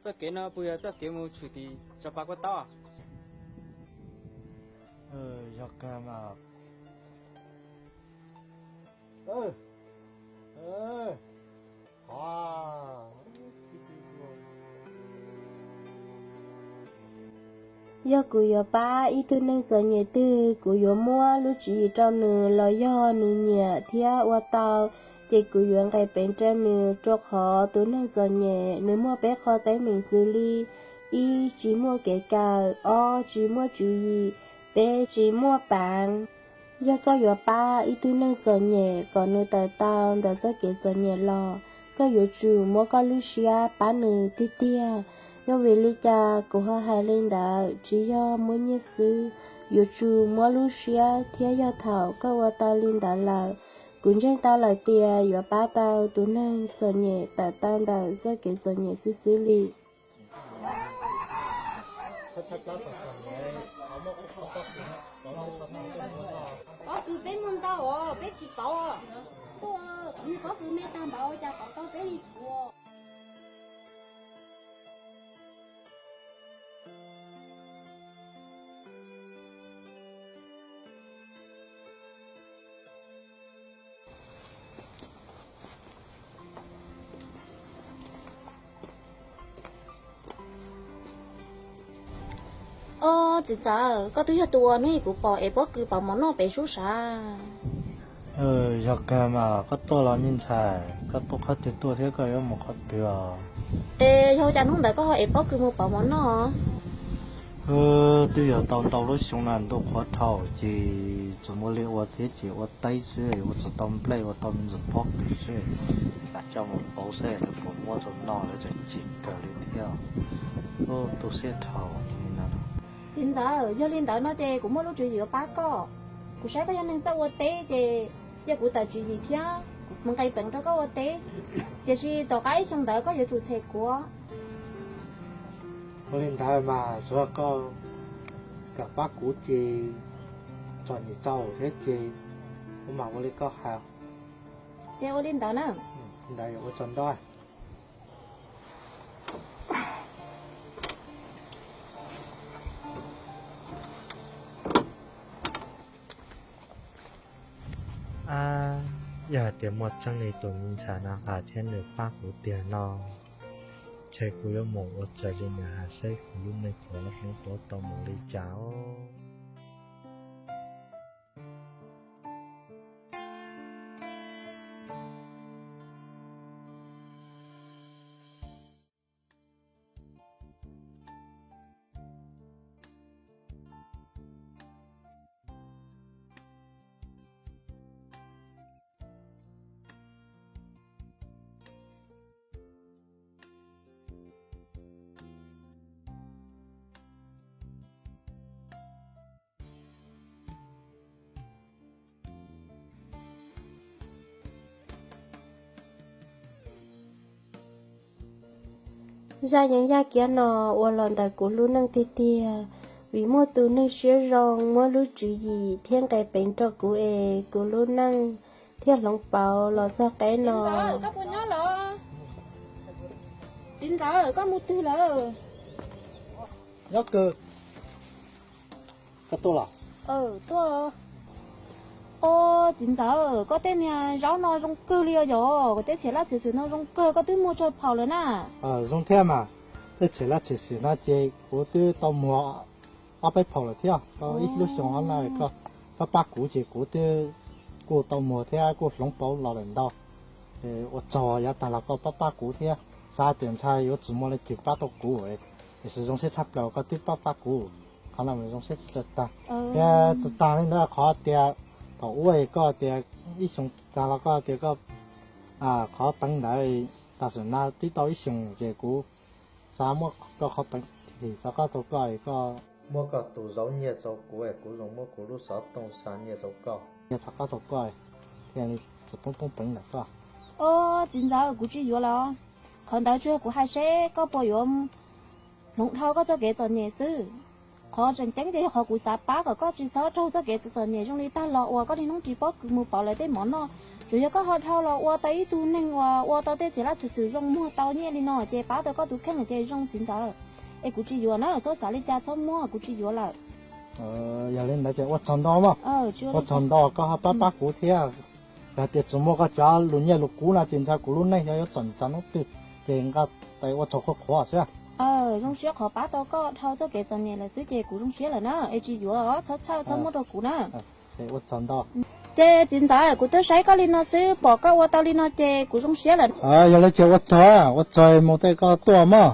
Txoj kev no puas yog txoj kev mus tshwm tim zos Pas Kuaj Taub? Yog kawg mas. Yog kuv yuav pab ib tug neeg txom nyem twg, kuv yuav muab lub tswv yim rau nws los yog nws nyiam thiab ua tau, ces kuv yuav nqis peev rau nws, rau qhov tus neeg txom nyem nws muaj peb qho teeb meem xws li: ib, tsis muaj kev kawm; ob, tsis muaj tswv yim; peb, tsis muaj paav. Yog koj yuav pab ib tug neeg txom nyem kom nws tawm tau ntawm txoj kev txom nyem los, koj yuav tsum muab koj lub siab pab nws tiag tiag. Yog vim li cas kuv ho hais li ntawd? Tsis yog muaj nyiaj xwb, yuav tsum muab lub siab thiab. Yog thaum koj ua tau li ntawd lawm, kuv ntseeg tau lawm tias yuav pab tau tus neeg txom nyem tawm tau ntawm txoj kev txom nyem xwb xwb li. Pob kws peb muaj ntau os, peb tsis pauv. Tuaj, pob kws me tag npaum cas pauv tau peb li tshuav. Ob, txiv ntxawm, koj twb yog tus uas hnub ib kuv pom ev pob kws pauv mov noj pem sub sav. Yog kawg mas, koj tuaj los me ntxhais, koj tuaj qhov twg tuaj thiab koj yuav mus qhov twg os? Es yog ua cas hnub ntawd koj ho ev pob kws mus pauv mov noj? Twb yog tau ntau lub xyoo na ntuj qhuav dhau ces txawm muaj li ua thiab ces ua teb xwb, ua tsis tau nplej, ua tau me ntsis pob kws xwb. Lam coj mus pauv seb lawv puas muab tau noj, lawv tseem cem kawg li thiab. Ub, tu siab dhau li no. Txiv ntxawm, yog li ntawd no ces kuv muaj lub tswv yim yuav pab koj. Kuv saib koj yog neeg txawj ua teb ces cia kuv tawm tswv yim thiab mus nqis peev rau koj ua teb, tiam sis tom qab ib xyoo ntawd koj yuav tsum them kuv. Ua li ntawd mas tsuav koj kam pab kuv ces txom nyem txaus thiab ces kuv mam ua li koj hais. Ces ua li ntawd na. Ntawd ua tsaug ntau. Ab, yog hais tias muaj tseeb li tus me ntxhais no hais thiab nws pab kuv tiag no, ntshe kuv yuav mus ua raws li nws hais seb kuv lub neej puas hloov pauv tau mus li cas os. Zaj yeeb yaj kiab no ua los ntawm kuv lub neej tiag tiag, vim muaj tus neeg siab zoo muab lub tswv yim thiab nqis peev rau kuv es kuv lub neej thiaj hloov pauv los txog qeb no. Txiv ntxawm, koj mus twg lawm? Nyob kawg. Koj tuaj los? Tuaj. Ob, txiv ntxawm, koj tej niag zaub no zoo kawg li os yom, koj tej txhiam laj txhiam xwm no zoo kawg, koj twb muag tsawg phaum lawm na? Zoo thiab mas, tej txhiam laj txhiam xwm no ces kuv twb tau muag ob peb phaum lawm thiab. Koj ib lub xyoo no koj pab pab kuv ces kuv twb kuj tau muag thiab kuj hloov pauv los lawm ntau. Ua tsaug yav tag los koj pab pab kuv thiab, xav tias ntshai yuav tsis muaj leej twg pab tau kuv, tiam sis zoo siab tshaj plaws koj twb pab pab kuv. Qhov no mas zoo siab tshaj tag. Thiab tsis tag li ntawd, qhov tias thaum ub koj tias ib xyoo tag los koj tias koj qhov peev ntawd tam sim no twb tau ib xyoos ces kuv xav muab koj qhov peev thim rov qab rau koj, koj muab koj tus zauv nyiaj rau kuv, kuv zoo muab kuv lub xov tooj xa nyiaj rau koj, nyiaj rov qab rau koj, thiaj li tsis poob toob peev ntawm koj. Ob, txiv ntxawm, kuv tsis yuav los. Qhov ntawd tsuas yog kuv hais seb koj puas yuav hloov dhau koj txoj kev txom nyem xwb. Qhov tseem ceeb ces yog qhov kuv xav pab kom koj tsis txhob raug txoj kev txom nyem zoo li tag los uas koj niaj hnub tsis paub mus pauv lawv tej mov noj. Tsuas yog koj ho dhau los ua tau ib tug neeg uas ua tau tej txiv laj txim xwm zoo muag tau nyiaj li no ces pab tau koj tus kheej ces zoo txiv ntxawm. Es kuv tsis yuav na, txhob xav li cas txhob muab, kuv tsis yuav lawm. Yog li ntawd ces ua tsaug ntau mog. Ua tsaug ntau koj ho pab pab kuv thiab. Yog tias tsuas muaj koj cov lus nyiaj lus kub no ces ntshai kuv lub neej xyov yuav txom nyem txog hnub twg, ces nqa tes ua tsaug qhuav qhuav xwb. Zoo siab qhov pab tau koj dhau txoj kev txom nyem lawm xwb ces kuv zoo siab lawm na, es tsis yuav txhob txhawj txhob muab rau kuv na. Ua tsaug ntau. Ces txiv ntxawm, kuv twb saib koj li no xwb, pom koj ua tau li no ces kuv zoo siab lawm. Yog li ces ua tsaug, ua tsaug mus tej koj tuaj mog.